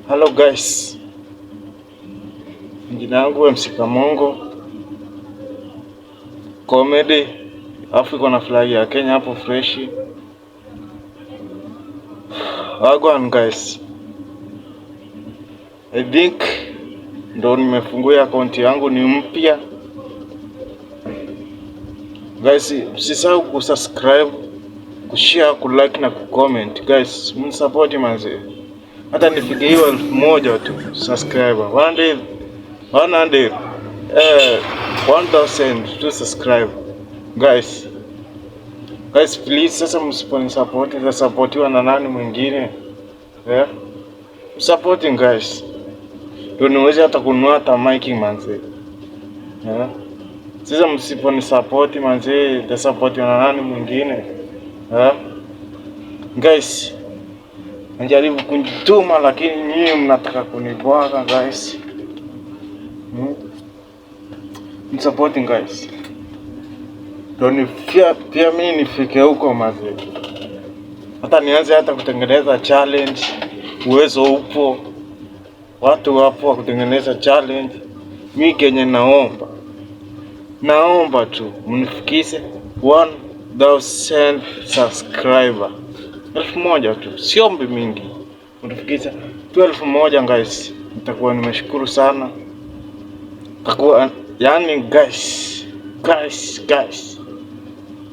Hello guys, jina yangu MC Kamongo Comedy, afu iko na flag ya Kenya hapo fresh. Wagwan guys, I think ndo nimefungua akaunti yangu ni mpya guys. Msisahau kusubscribe, kushare, kulike na kucomment guys, mnisupport manze, hata nifike hiyo 1000 tu subscriber, 100 100 1000 to subscribe guys. Guys please, sasa msiponisupport nitasapotiwa na nani mwingine, yeah? Supporting guys, ndio niweze hata kununua hata mic manze, yeah? Sasa msiponisupport manze, nitasapotiwa na nani mwingine, yeah? Guys, najaribu kunjituma lakini nyinyi mnataka kunibwaga guys. Supporting guys, ndio nifia pia mimi nifike huko mazee, hata nianze hata kutengeneza challenge. Uwezo upo, watu wapo wa kutengeneza challenge. Mi kenye naomba, naomba tu mnifikishe 1000 subscriber, 1000 tu, siombi mingi, mnifikishe tu 1000 guys, nitakuwa nimeshukuru sana. Takuwa yani guys, guys, guys,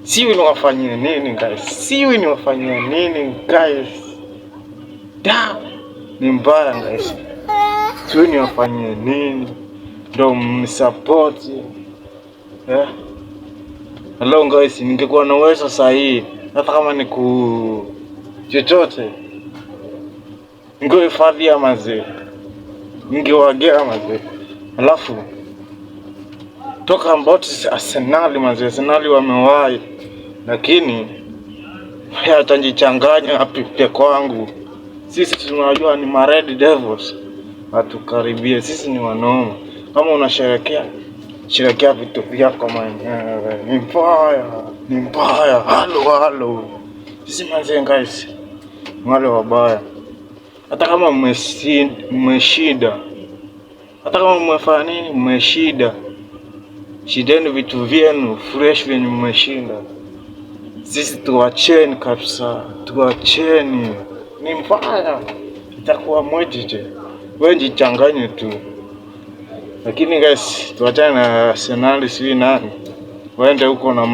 siwi niwafanyie nini guys, siwi niwafanyie nini guys, da ni mbaya guys, siwi niwafanyie nini ndo mnisupport, eh? Hello guys, ningekuwa na uwezo sahihi, hata kama ni ku chochote, ningehifadhia mazee, ningewagea mazee, alafu talk about Arsenal mazee, Arsenal wamewahi, lakini yatajichanganya apite kwangu. Sisi tunajua ni ma Red Devils, hatukaribie. Sisi ni wanoma. Kama unasherekea sherekea vitu vyako mwenyewe, ni mbaya, ni mbaya. Halo halo, sisi manze guys, wale wabaya, hata kama mmeshinda, hata kama mmefanya nini, mmeshinda, shindeni vitu vyenu fresh vyenye mmeshinda. Sisi tuacheni kabisa, tuacheni. Ni mbaya, itakuwa mwejije, wewe jichanganye tu. Lakini guys, tuachane na Arsenal, sijui nani waende huko na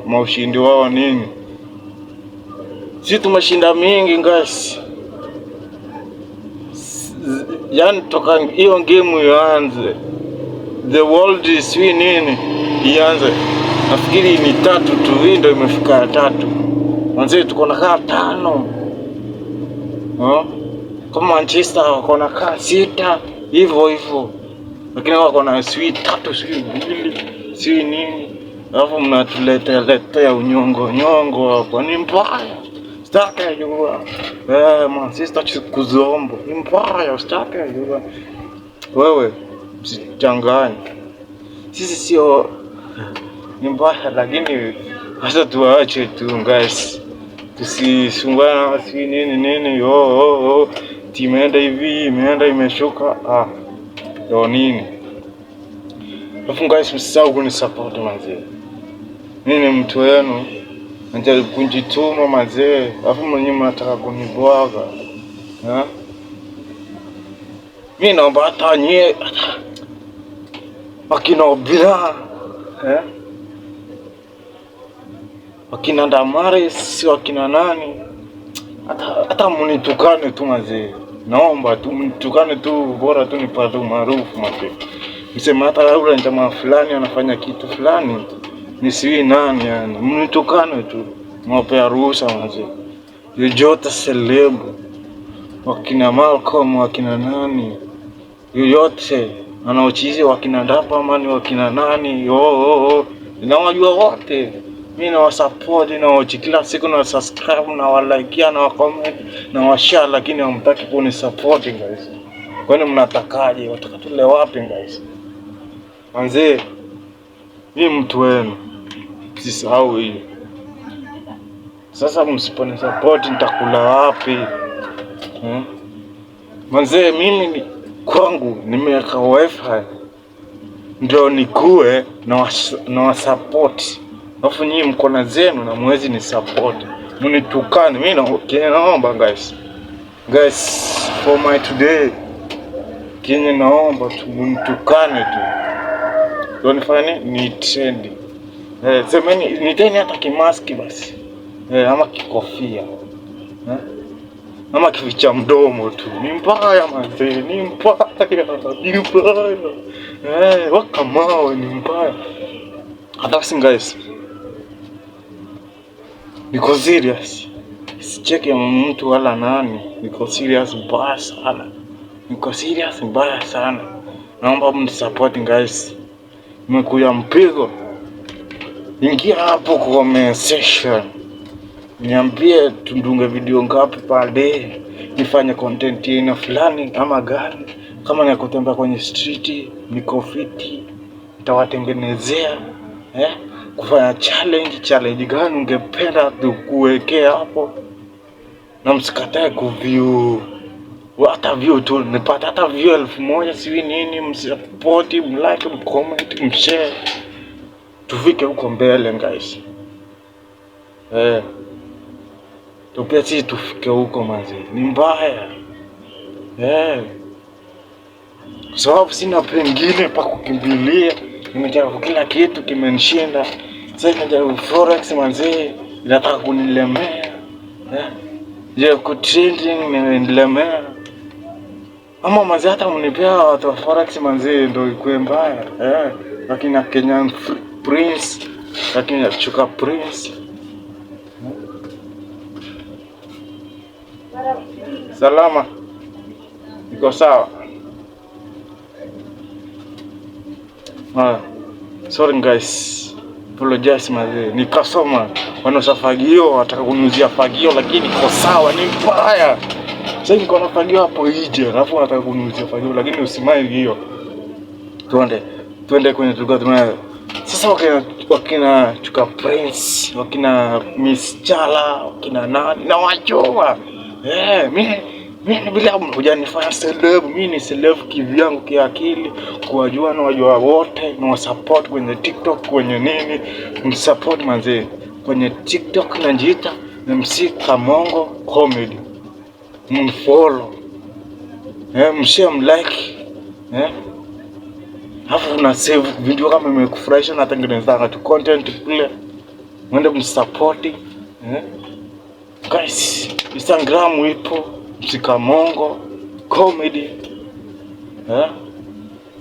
ma ushindi wao nini. Sisi tumeshinda mingi guys, yaani toka hiyo game ianze, the world is sijui nini ianze, nafikiri ni tatu tu, hii ndio imefika ya tatu. Manze tuko na kaa tano, huh? Kama Manchester wako na kaa sita hivyo hivyo, lakini wako na sijui tatu sijui mbili sijui nini, alafu mnatuletea letea unyongo nyongo hapo, ni mbaya. Sitaki jua Manchester kuzombo ni mbaya, sitaki jua wewe, msichanganye sisi, sio ni mbaya, lakini sasa tuache tu guys, tusisumbana si nini nini, oh, oh. Timu imeenda hivi imeenda imeshuka, ah, ndo nini. Alafu guys, msisahau kunisupport manzee, mimi ni mtu wenu, najaribu kujituma manzee, alafu mwenyewe mnataka kunibwaga, eh? Mi naomba hata nyie hata wakina Obila, eh? Wakina Damaris, wakina nani, hata munitukane tu mazee, naomba tu mnitukane tu, bora tu nipate umaarufu mazee. Msema hata yule jamaa fulani anafanya kitu fulani, nisiwi nani yani, mnitukane tu, mwapea ruhusa mazee. Yoyote celeb, wakina Malcolm, wakina nani, yoyote anaochizi, wakina Dapperman, wakina nani, oh. Nawajua wote. Mimi nawasupport na watch kila siku na subscribe na walike na comment na washare, lakini hamtaki kuni support guys. Kwani mnatakaje? Wataka tule wapi guys? Manze, mimi mtu wenu, msisahau hiyo. Sasa msiponi support nitakula wapi? Manzee, mimi ni, kwangu nimeweka wifi ndio nikue na wasupport, alafu nyinyi mko na zenu na mwezi ni support, mnitukane mimi. Na kenye naomba guys, guys, for my today, kenye naomba tu mnitukane tu ndio nifanye ni trend. Semeni niteni hata kimaski basi, ama kikofia, ama kificha mdomo tu. Ni mbaya manze, ni mbaya, ni mbaya. Waka mawe ni mbaya. Hata guys, niko serious, sicheke mtu wala nani, niko serious mbaya sana, niko serious mbaya sana. Naomba mnisupport guys, nimekuja mpigo. Ingia hapo kwa comment section, niambie tundunge video ngapi per day, nifanye content aina fulani ama gani. Kama ni kutembea kwenye street, niko fiti, nitawatengenezea eh? Kufanya challenge, challenge gani ungependa tukuwekea hapo, na msikatae kuview hata view tu, nipate hata view 1000 sijui nini, msupport, mlike, mcomment, mshare, tufike huko mbele guys. Tupia sisi tufike huko manzi, ni mbaya kwa sababu sina pengine pa kukimbilia. Nimejaribu kila kitu kimenishinda. Sasa nimejaribu forex manzi, inataka kunilemea. Je, ku trending imenilemea ama manzi, hata mnipea watu wa forex manzi ndio ikuwe mbaya lakini Kenyan Prince, lakini Chuka Prince. Salama, niko sawa. Ah, sorry guys, apologize mazee, nikasoma wanauza fagio, wataka kuniuzia fagio, lakini niko sawa, ni mbaya. Sasa niko na fagio hapo nje, alafu wanataka kuniuzia fagio, lakini usimai hiyo. Tuende, tuende kwenye tulikuwa tunayo. Sasa wakina Chuka Prince, wakina Miss Chala, wakina nani na wachoma. Mimi bila hujanifanya celeb, mimi ni celeb kivyangu kiakili, kuwajua na wajua wote, na wasupport kwenye TikTok, kwenye nini, msupport manze. Kwenye TikTok najiita MC Kamongo Comedy. Mfollow. Mshare, mlike. Alafu una save video kama imekufurahisha, natengeneza tu content kule. Mwende msupport. Guys, Instagram ipo MC Kamongo Comedy.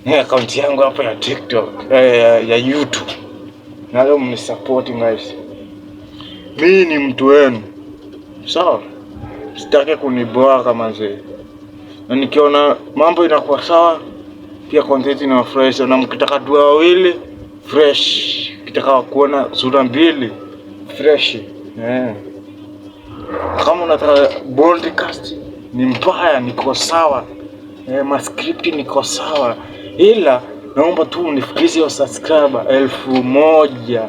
Ni account yangu hapa ya TikTok, ya YouTube. Nayo mnisupport guys. Mimi ni mtu wenu. Sawa? Sitaki kuniboa manze. Na nikiona mambo inakuwa sawa, pia content inawafurahisha, na mkitaka tu wawili fresh, kitaka kuona sura mbili fresh. Kama unataka podcast ni mbaya, niko sawa. Mascript niko sawa, ila naomba tu unifikishe hiyo subscriber 1000,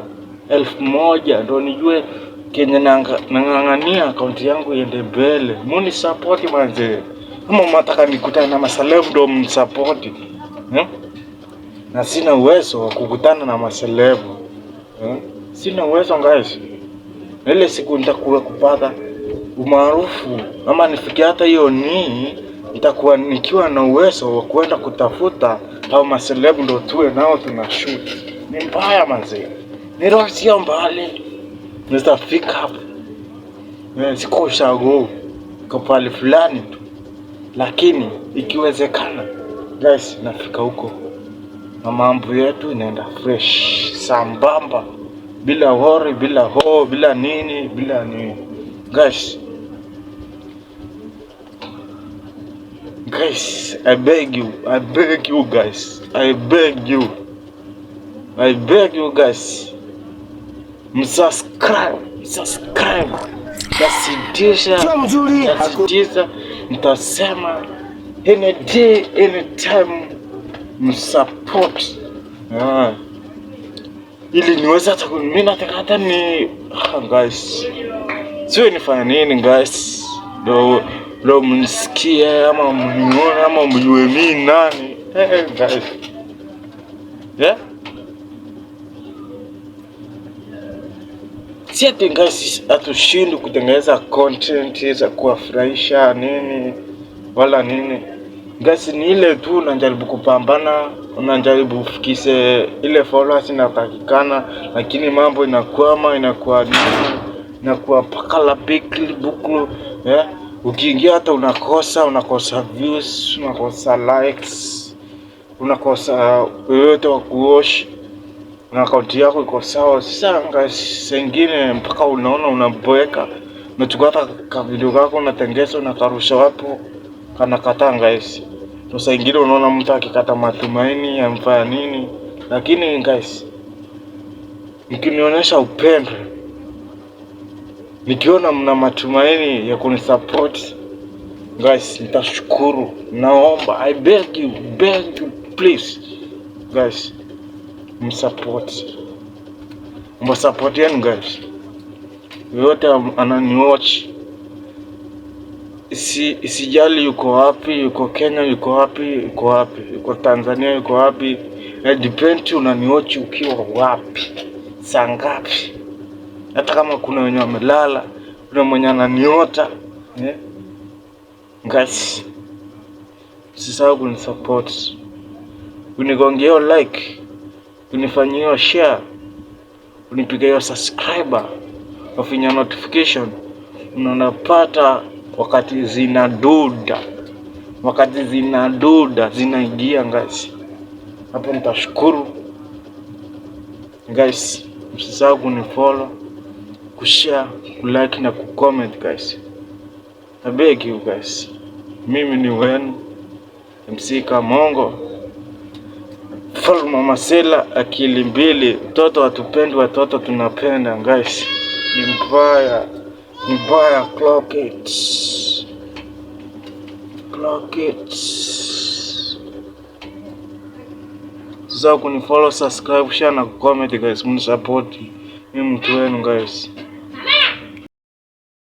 1000 ndo nijue kenye nang'ang'ania akaunti yangu iende mbele. Muni support manze, kama mnataka nikutane na maceleb ndo msupport Na sina uwezo wa kukutana na maceleb Sina uwezo guys. Na ile siku nitakuwa kupata umaarufu ama nifikie hata hiyo ni nitakuwa nikiwa na uwezo wa kuenda kutafuta au maceleb ndo tuwe nao tuna shoot. Ni mbaya manze, ni roho sio mbali, nitafika hapo. Siko ushago kwa pale fulani tu, lakini ikiwezekana guys, nafika huko na mambo yetu inaenda fresh sambamba, bila worry, bila ho, bila nini, bila nini guys. Guys, I beg you, I beg you guys, I beg you, I beg you guys, msubscribe, msubscribe, tasitisha, Sio mzuri. Tasitiza, mtasema any day, any time, msupport ili niweze hata mimi nataka hata ni guys, sio nifanye nini guys, ndo Ndio mnisikie ama mnione ama mjue mimi nani. Hey, guys. Yeah? Si ati guys hatushindwi kutengeneza content za kuwafurahisha nini wala nini. Guys, ni ile tu unajaribu kupambana, unajaribu ufikishe ile followers inatakikana, lakini mambo inakwama, inakuwa nini, inakuwa pakala bikli buklu, yeah? Ukiingia hata unakosa views, unakosa likes, unakosa yoyote wa kuosh na akaunti yako iko sawa. Sasa guys, sengine mpaka unaona unaboeka, unachukua hata ka video kako unatengeza, unakarusha wapo kanakataa guys. Sasa ingine unaona mtu akikata matumaini amfanya nini, lakini guys, mkinionyesha upendo, nikiona mna matumaini ya kunisupport guys, nitashukuru. Naomba, I beg you, beg you please guys, msupport, msupport yenu guys. Yote ananiwatch, sijali yuko wapi, yuko Kenya, yuko wapi, yuko wapi, yuko Tanzania, yuko wapi, depend unaniwatch ukiwa wapi, saa ngapi. Hata kama kuna wenye wamelala, kuna mwenye ananiota, eh? Guys, usisahau kunisupport, unigongea hiyo like, unifanyie hiyo share, unipiga hiyo subscriber, ufinya notification, unapata wakati zinaduda, wakati zinaduda zinaingia guys, hapo nitashukuru guys. Msisahau kunifollow, kushare, kulike na kucomment guys. I beg you guys. Mimi ni wenu MC Kamongo, Mfalme Masela, akili mbili, mtoto hatupendi, watoto tunapenda guys. Ni mbaya, ni mbaya. Clock it, clock it. Usisahau kunifollow, subscribe, share na comment guys, mnisupport mimi mtu wenu guys.